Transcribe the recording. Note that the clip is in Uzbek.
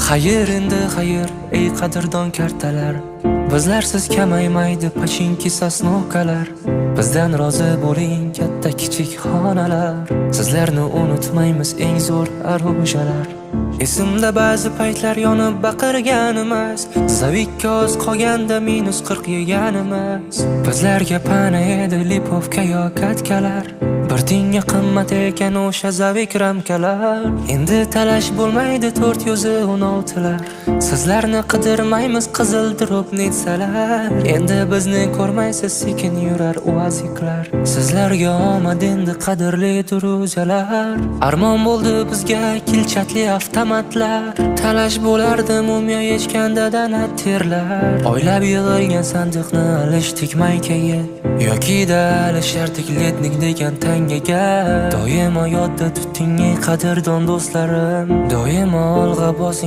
Xayr endi xayr, ey qadrdon kartalar. Bizlarsiz kamaymaydi pachinki sosnovkalar. Bizdan rozi bo'ling, katta kichik xonalar. Sizlarni unutmaymiz, eng zo'r arujalar. Esimda ba'zi paytlar yonib baqirganimiz, Zavikka oz qolganda -40 yeganimiz. Bizlarga pana edi lipovka yo katkalar. Bir tiyinga qimmat ekan o'sha zavik ramkalar. Endi talash bo'lmaydi 416lar. Sizlarni qidirmaymiz, qizil drobnitsalar. Endi bizni ko'rmaysiz, sekin yurar uaziklar. Sizlarga omad endi, qadrli druzalar. Armon bo'ldi bizga kilchatli avtomatlar. Talash bo'lardi mumyo yechganda dana terlar. Oylab yig'ilgan sandiqni alishdik maykaga, yokida alishardik letnik degan tangaga. Doimo yodda tuting, ey qadrdon do'stlarim. Doimo olg'a bosing.